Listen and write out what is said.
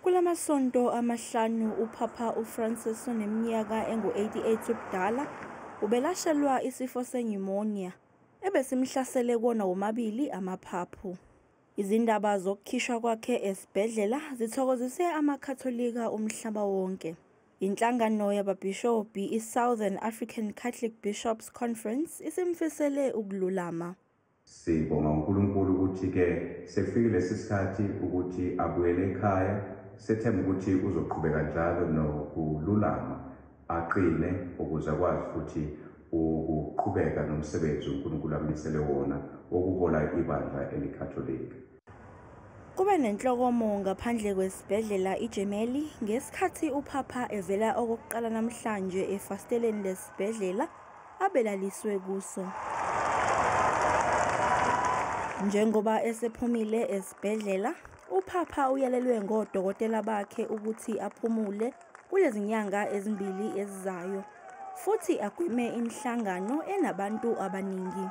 Kulamasonto amahlanu uPapa uFrancis oneminyaka engu-88 ubudala ubelashelwa isifo se-pneumonia ebesimhlasele kuwona womabili amaphaphu. Izindaba zokukhishwa kwakhe esibhedlela zithokozise amaKhatholika umhlaba wonke. Inhlangano yababhishobhi i-Southern African Catholic Bishops Conference isimfisele ukululama. Sibonga uNkulunkulu ukuthi-ke sekufikile lesi sikhathi ukuthi abuyele ekhaya. Sethemba ukuthi uzoqhubeka njalo nokululama, aqine ukuze akwazi futhi ukuqhubeka nomsebenzi uNkulunkulu amisele wona wokuhola ibandla eliKhatholika. Kube nenhlokomo ngaphandle kwesibhedlela iGemelli ngesikhathi uPapa evela okokuqala namhlanje efasiteleni lesibhedlela abelaliswe kuso. Njengoba esephumile esibhedlela, uPapa uyalelwe ngodokotela bakhe ukuthi aphumule kulezinyanga ezimbili ezizayo futhi agweme imihlangano enabantu abaningi.